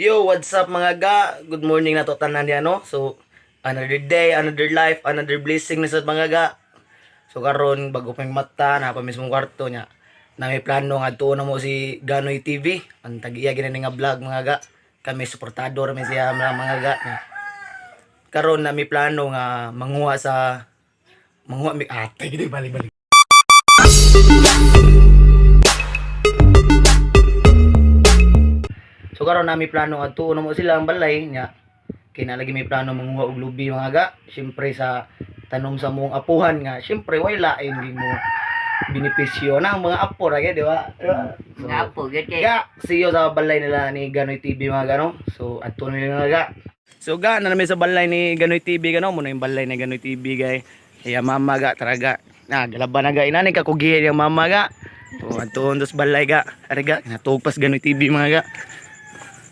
Yo, what's up, mga ga? Good morning na to tanan niya, no? So, another day, another life, another blessing na sa mga ga. So karon bago pa yung mata na pa mismong kwarto niya. Na may plano nga tuon na mo si Ganoy TV. Ang tag-iya gina nga vlog, mga ga. Kami suportado ra mi siya, mga ga. Karon na may plano nga manguha sa manguha mi ate gid balik balik. So karon na may plano nga tuon na mo sila ang balay niya. Kay na lagi may plano manguha og lubi, mga ga. Siyempre sa tanom sa mong apuhan nga siyempre way lain gi mo benepisyo na ang mga apo ra gyud, di ba? Di ba? So, Nga po, gyud kay. ga, see you sa balay nila ni Ganoy TV, mga gano. So adto na nila, ga. So ga na namin sa balay ni Ganoy TV gano mo na yung balay ni Ganoy TV gay. Iya mama ga tara ga. Na galaban na ga inani ka kugihe yung mama ga. So adto sa balay ga. Ari ga natugpas Ganoy TV, mga ga.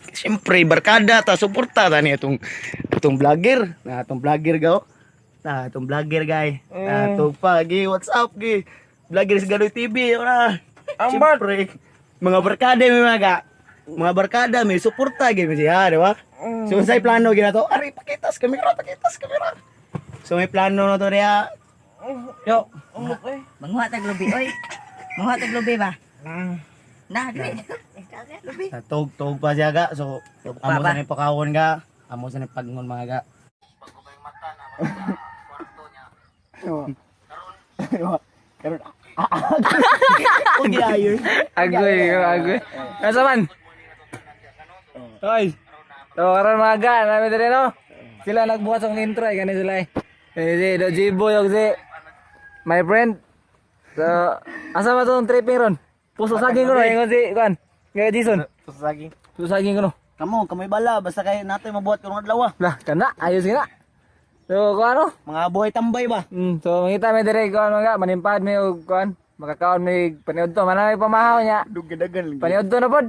Siyempre barkada ta suporta ta ni atong atong vlogger. Na atong vlogger ga. Oh. Na atong vlogger gay. Na tugpa gi what's up gi. Vlogger sa Ganoy TV ora. Siyempre mga barkada may mga ga. Mga barkada may suporta gyud mi siya, di ba? So unsay plano gina to? Ari pakitas kamera, pakitas kamera. So may plano na to niya. Yo, Manguha tag lubi oy. Manguha tag lubi ba? Na, dili. Lubi. Tug tug pa siya ga. So Tug pa amo ba? sa ni pakawon ga. Amo sa ni pagngon, mga ga. Karon Ugi ayo. Agoy, agoy. Nasa man? Hoy. So, karon mga ga, namin diri no. Sila nagbuhat sa intro ay gani sila eh. Eh, si Do Jiboy og si my friend. So, asa ba tong tripping ron? Puso saging ko no, ingon si kuan. Nga Jason. Puso saging. Puso saging ko no. Kamo, kamoy bala basta kay natay mabuhat karong adlaw. Lah, kana ayos gina. So, kuan no? Mga buhay tambay ba? So mangita mi diri kuan mga manimpad mi og kuan, makakaon mi paniudto manay pamahaw niya. Dugadagan. Paniudto na pod.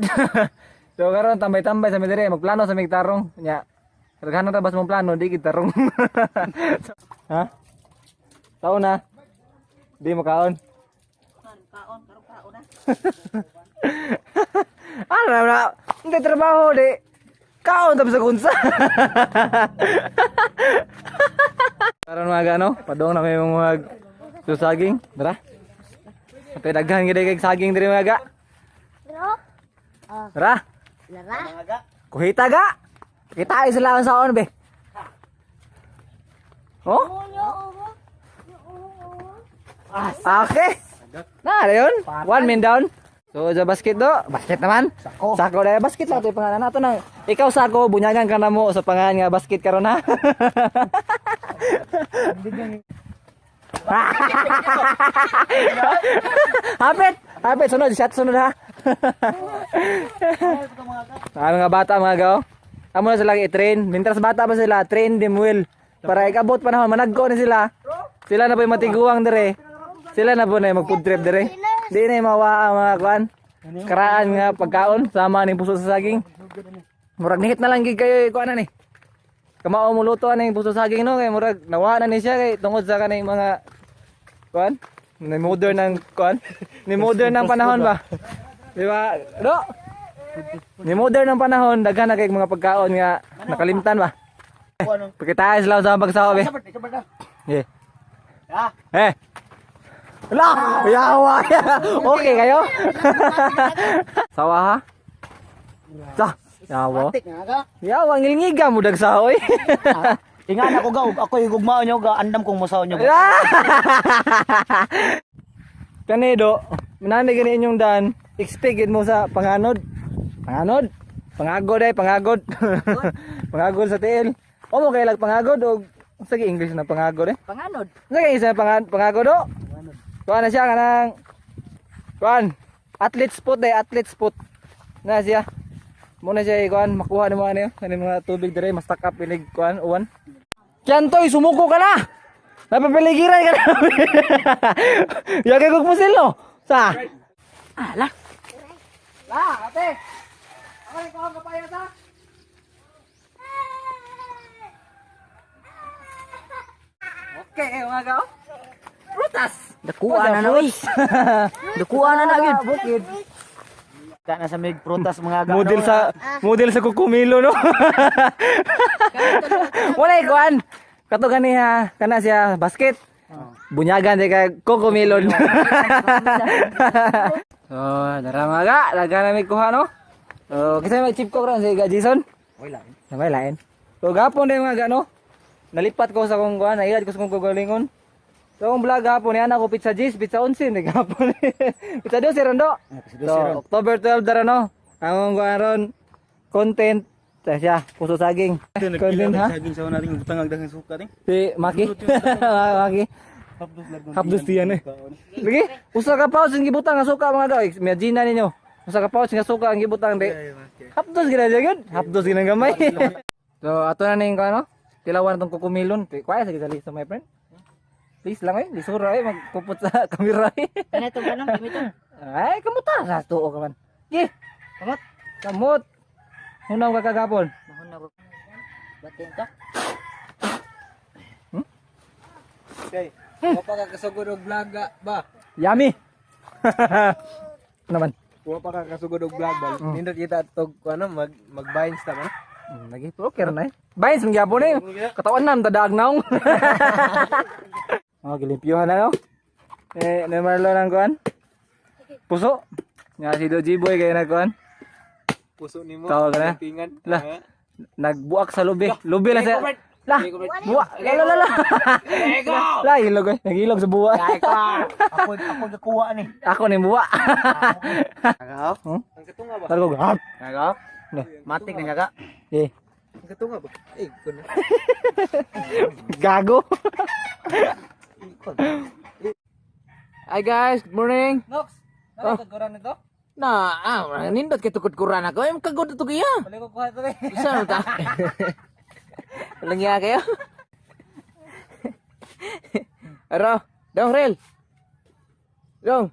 So karon tambay-tambay sa mi diri, magplano sa mig tarong nya. Daghan ta bas mong plano di gid tarong. Ha? Tao na. Di mo kaon. Kaon, karon kaon na. Ano na na? Hindi trabaho di. Kaon tapos sa kunsa. Karon mga gano, padong na may mga susaging, tara. Atay daghan gid kay saging diri mga ga. Tara. Lara. Kuhita ga. Kita ay sila ang saon be. Oh? Okay. Na, yun. One man down. So, sa basket do. Basket naman. Sako. Sako dahil basket lang ito yung pangalan nato nang. Ikaw sako, bunyagan ka na mo sa pangalan nga basket karon ha. Hapit! Hapit, sunod, shot sunod ha. Ang mga bata mga gaw. Amo na sila i-train. Mintras bata pa sila, train them well. Para ikabot panahon managko ni sila. Sila na po yung matiguang dire. Sila na po na yung mag-food trip dire. Di na yung mawa ang mga kuan. Karaan nga pagkaon sama ning puso sa saging. Murag nihit na lang gid kayo kuan na ni. Kamao mo luto ani puso sa saging no kay murag nawa na ni siya kay tungod sa kaning mga kuan ni modern ng kuan ni modern ng panahon ba. Di ba? Do. Ni modern ng panahon daghan na kay mga pagkaon nga nakalimtan ba. Pagkitaas lang sa pagsawa be. Yeah. Eh. Wala! Yawa! Okay kayo? Sawa ha? Sa! Yawa. Nga ga. Yawa, ngilngiga mo dagsaw eh. Ingan ako ga, ako yung gugmaon nyo ga, andam kong musaw nyo ga. Kanedo, manami gani inyong dan, expect gid mo sa panganod. Panganod? Pangagod ay, pangagod. Pangagod sa tiil. O mo kay lag pangagod og sige English na pangagod eh. Panganod. Sige isa pangagod do. Kuan na siya kanang kuan athlete's foot day, athlete's foot. Na siya. Muna siya kuan makuha ni mga ano kani mga tubig dire mas up inig kuan uwan. Kiantoy, sumuko ka na. Napapiligiran ka na. Yagay kog pusil no. Sa. Ala. La, ate. Ako rin kaon kapaya sa. Okay, eh, mga kao. Prutas. Dakuan na na oy. Dakuan na na gyud. Bukid. Kana sa mig prutas mga ga. Model sa kukumilo, no. Wala kuan. Kato gani ha, kana siya basket. Bunyagan di ka kukumilon. So, dara mga ga, daga na may kuha, no. So, kinsa may chip ko ron si ga Jason? Wala. May lain. So, gapon din mga ga, no. Nalipat ko sa kong kuan, nailad ko sa kong kagalingon. So, akong vlog gapon yan ako pizza G's, pizza 11 ni gapon. Pizza 12 rondo. So, October 12 dara, no. Ang kuan ron content ta siya, puso saging. Content ha? Saging sa natin butang ang daghang suka ting. Si Maki. Maki. Hapdos diyan eh. Sige, usa ka pouch ang gibutang nga suka mga ga. Imagine na ninyo. Usa ka pouch nga suka ang gibutang di. Hapdos gid na gyud. Hapdos gid ang gamay. So ato na ning ano? Tilawan tong kukumilon. Kuya sige sa listo, my friend. Please lang eh, lisura eh magpupot sa kamera eh. Ano ito ba nang gamito? Ay, kamuta sa tuo ka man. Gi. Kamot. Kamot. Hunaw ka kagapon. Mahon na ko. Batin to. Okay. Wa pa ka kasugod og vlog ba? Yummy. Naman. Wa pa ka kasugod og vlog ba? Nindot kita tog ano mag mag-binds ta ba? Lagi okay ra na eh. Bayis man gyapon eh. Katawan na tadaag naong. Oh, gilimpyuhan na, no. Eh, na Marlon ang kuan. Puso. Nga si Doji Boy kay nagkuan. Puso nimo. Tawag na. Tingan. Lah. Nagbuak sa lubi. Lubi lang sa. Lah. Buak. La la la la. Lah, ilog eh. Nagilog sa buwa. Ako ako gakuha ni. Ako ni buwa. Nagaw. Hmm? Ang katunga ba? Talgo hap. Nagaw. Lah. Matik na gaga. Eh, Ang katunga ba? Eh, kuno. gago. Hi guys, good morning. Nox. Oh. Nagkuran nito? Na, nindot kay tukod kuran ako. Ay, kagod to iya. Balik ko kuha ito eh. Isa ta. Walang iya kayo. Aro, dong rel. Dong.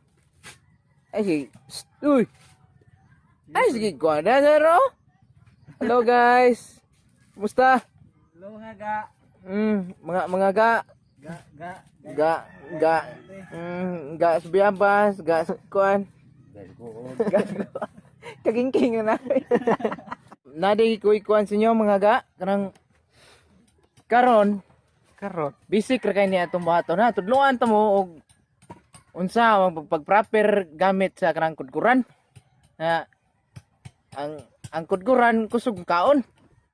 Ay sige. Psst, uy. Ay sige, kuha na ro. Hello guys. Kumusta? Hello nga ga. Mga mga ga Ga ga. ga ga ga sa biyabas, ga sa kuan. Ga kagingking na. Nadi ko ikuan sa inyo mga ga kanang karon Karot. basic ra kay niya atong buhaton ha. Tudloan ta mo og unsa ang pag proper gamit sa kanang kudkuran. Na ang kudkuran kusog kaon.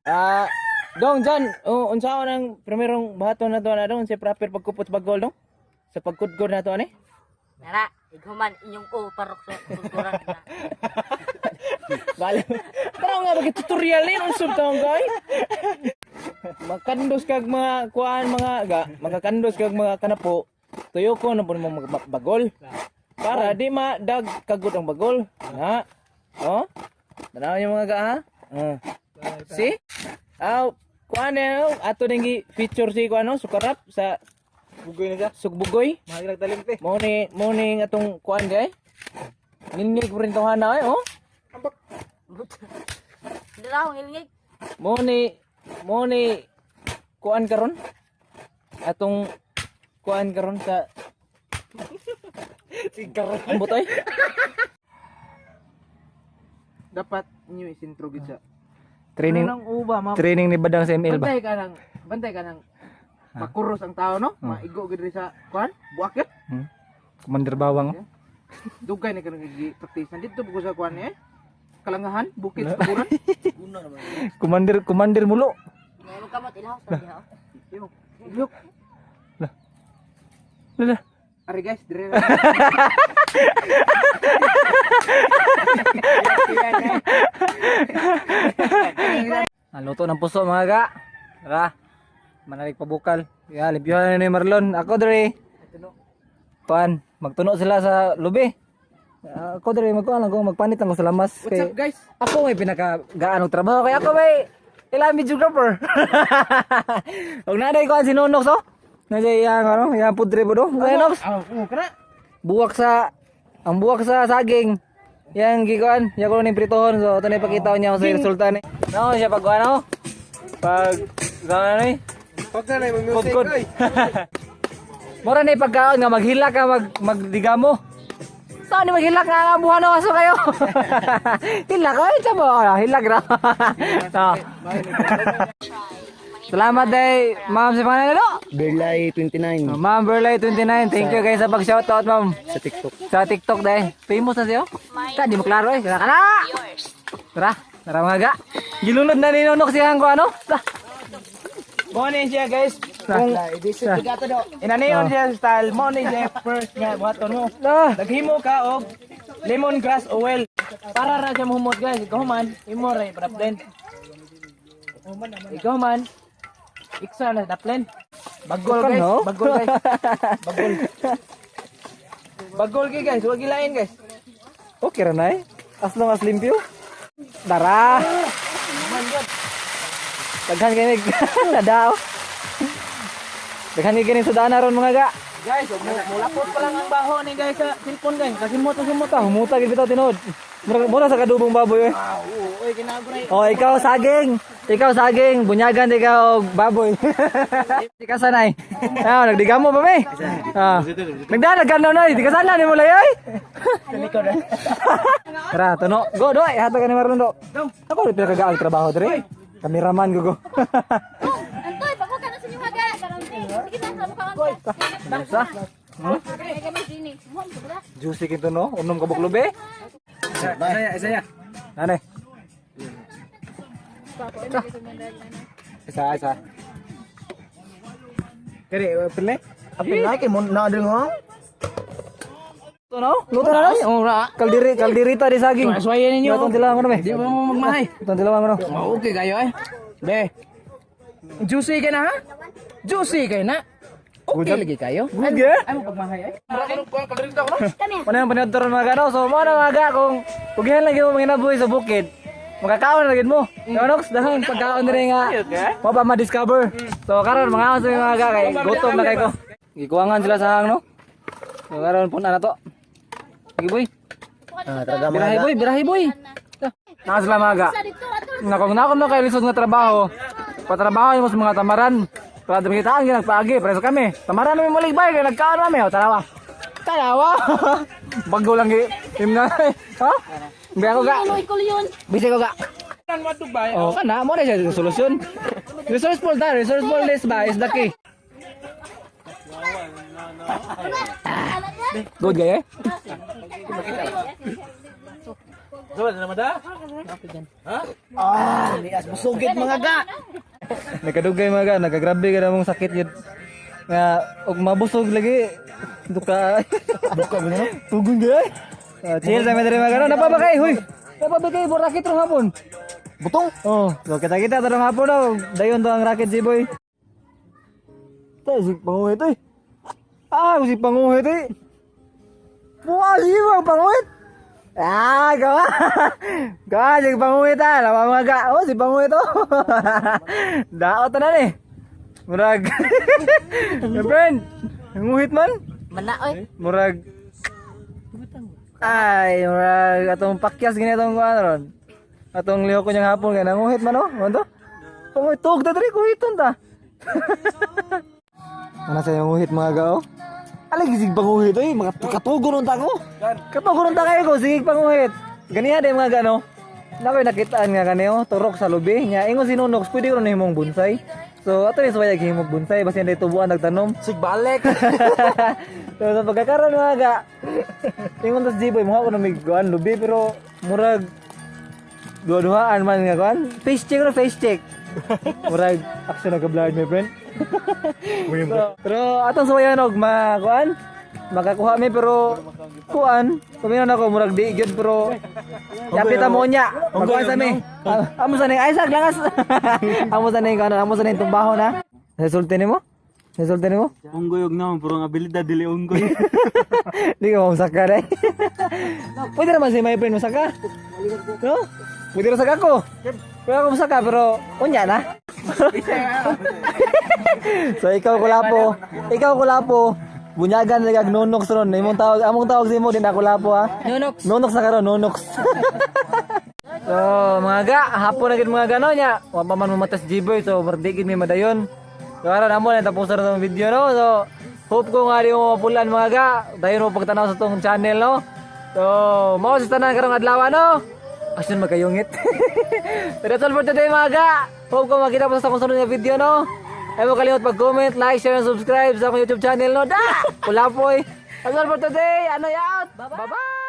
Ah, dong John, oh, unsa ang primerong buhaton nato na dong sa proper pagkupot sa bagol dong? Sa pagkudkod nato ani? Nara, ighuman inyong o parok sa kulturan na. Bale. Tara nga bakit tutorial ni unsab taong kay? Makandos kag mga kuan mga ga, magakandos kag mga kanapo. Tuyo ko na po mo bagol. Para di madag kagod ang bagol. Na. Oh. Tanaw yung mga ga ha. Ah. See? Aw, kuan na oh, ato ning gi feature si kuan no, sukarap sa Bugoy na siya. sugbugoy. Mahal nagtalimpi. Mo ni atong kuan gay. Ningnig rin tong hana eh, oh. Dira akong ilingig. Mo ni kuan karon atong kuan karon sa Karon. ang butoy. Dapat inyo isintro gid sa Training Ano nang uba ma training ni Badang sa ML ba? Bantay ka nang makuros ang tao no maigo gid rin sa kuan buak yun. Commander Bawang. Oh. Dugay na kanang gi practice dito bugo sa kuan eh kalangahan bukid sa kuburan. Commander Commander Mulo. Ngayon kamot ilaw sa diha. oh. Look, Lala. ari guys dire na. Ang luto ng puso mga ga. Tara. Manalig pa bukal. Ya, limpyuhan na ni Marlon. Ako dre. Pan, magtuno sila sa lubi. Ah, ako dre magkuan lang ko magpanit lang ko sa lamas What's up guys? Ako may pinaka gaano trabaho kay ako may ilang videographer. Ug naday ko ang si Nonox oh. Nasa iyang ano, iyang pudre po do. Kaya Nox, Ah, oh, kana. buwak sa ang buwak sa saging. Yan gikuan, yan ko ning pritohon so ito na ipakita ko niya sa resulta ni. No, siya pag ano? Pag ano ni? Pag na mo music Kudkod. oy. Mura na pagkaon nga maghila ka magdigamo. Saan ni maghilak nga ang buhan aso kayo? Hilak ay tsabo. Ah, hilak ra. Ah. Salamat day, ma'am, sa pangalan no? Berlay 29 Oh, Ma'am Berlay 29. Thank you guys sa pag-shoutout, ma'am. sa TikTok. Sa TikTok day. Famous na siya. Ta, di mo klaro eh. Tara ka na! Tara, tara mga ga. Gilunod na ninunok siya ang ano? Ta. Mo ni siya, guys. Kung inaniyon siya style, mo ni siya first nga buhaton mo. Ah. Naghimo ka og lemongrass oil. Para ra siya mohumot, guys. Ikaw man, imo ra ipadaplen. Ikaw man, iksa na daplen. Bagol, Bukan, guys, no? Bagol, guys. Bagol. Bagol kay, guys, wag ilain, guys. Okay ra na eh. As long as limpyo. Tara. Daghan kay mig. Nadao. Daghan kay ganing sudana ron, mga ga. Guys, mulapot pa lang ang baho ni guys sa cellphone, guys. Kasi mo to sumot. Ta, humuta gid bitaw tinuod. Mura, mura sa kadubong baboy eh. Uy, kinabray. Oh, ikaw saging. Ikaw saging, bunyagan di ka og baboy. Di ka sanay. Ah, nagdigamo pa mi. Ah. Nagdanag ka na di ka sana ni mo lay ay. Tara, tuno. Go do, hatag ka ni Marlon do. Ako rin pinakagaag trabaho dire. Kameraman go go. Antoy, pagko ka na sa inyong haga. Sige na, sa mukha ka. Sa? Juicy kito no, unom ka buklo be. Isa, isa. Nanay. Isa, isa. Kere, pili. Apil na kay mo na ding ha. Luto no? Luto na no? Oh, ra. Kaldiri, kaldirita di saging. Suwayan ninyo. Itong tilawan ko na be. Di ba mo magmahay? Itong tilawan ko no. Okay kayo eh. Be. Juicy kay na ha? Juicy kay na. Okay lagi kayo. Good yeah. Ay mo pagmahay ay. Ano yung paniod mga gano? So, mo na mga ga, kung kugihan lang mo mga sa bukid, makakaon na gid mo. Nox, dahil pagkaon rin nga, mo pa ma-discover. So, karon mga sa mga ga, kay gutom na kay ko. Gikuangan sila sa hang, no? So, karon puna na to. Sige, boy. Ah, tara mga Birahe, ga. boy. Birahe, boy. Naa sila mga ga. Na kung nakom na kay lisod nga trabaho, patrabaho mo sa mga tamaran. Para dumikitaan ka nagpaagi, preso kami. Tamaran namin mulig bay, kay nagkaon kami. O, tarawa. Tarawa! Bago lang gi. Imna. Ha? Bi ako ga. Bisi ko ga. Oh, kana mo na siya solusyon. Resourceful ta, resourceful this ba is the key. Good gaya. Ah, lias busugit mga ga. Nagkadugay mga ga, nagagrabe ka na mong sakit yun. Nga, og mabusog lagi. Duka. Duka ba na? Tugon gay. Chill sa mga mga gano. Napa ba kay? Huy. Napa ba kay racket rong hapon? Butong. Oh, so kita-kita tarong hapon daw. Dayon to ang racket si boy. Tay, si panguhit eh. Ah, si panguhit eh. Buwa si panguhit. Ah, gawa. Gawa, si panguhit ah. Lawa mga ga. Oh, si panguhit oh. Daot na ni. Murag. My friend, nguhit man. Mana oy. Murag. Ay, murag atong pakyas gini atong kuan ron. Atong lihok ko niyang hapon kay nanguhit man oh. Ano to? Panguhit tug ta diri kuhiton ta. Ano sa nguhit mga gao? Alay gisig panguhit oy, mga katugo ron ta ko. Katugo ron ta kayo ko sige panguhit. Ganiya day mga gano. Nakoy nakitaan nga kaniyo, turok sa lubi nya ingon si Nunox pwede ron himong bonsai. So ato ni suway himong bonsai basin day tubuan nagtanom. Sig balik. So sa pagkakaroon mga ga, ingon tas G-boy, mukha ko na may kuan, lubi, pero murag duha-duhaan man nga kuan. Face check ro, face check. Murag, action na ka-vlog, my friend. So, pero atong suwayan og ma kuan, makakuha mi pero kuan, kuminon ako murag di gyud pero yapit mo niya. Magkuan sa mi. Amo sa ning Isaac langas. Amo sa ning kuan, amo sa ning tumbaho na. Resulte nimo? Resulte nimo? Unggoy og naon pero ang abilidad dili unggoy. Di ka mamusaka na eh. Pwede naman si my friend musaka. No? Pwede rin saka ko. Pwede ako musaka pero unya na. So ikaw kulapo, ikaw kulapo. Bunyagan na kag nunox ron. Imong tawag, among tawag sa imo din ako lapo ha. Nunox. Nunox na karon, nunox. So mga ga, hapon na gid mga gano nya. Wa pa man mamatas G-boy so mardi gid mi madayon. So aron amo na tapusan na tong video no. So hope ko nga di mo mapulan mga ga. Dayon mo pagtanaw sa tong channel no. So, mao sa tanan karong adlaw, no? Asun magkayungit. So that's all for today, mga ga. Hope ko makita po sa akong sunod nga video, no? Ay mo kalimot pag-comment, like, share, and subscribe sa akong YouTube channel, no? Da! Kulapoy. That's all for today. Ano out? Bye-bye!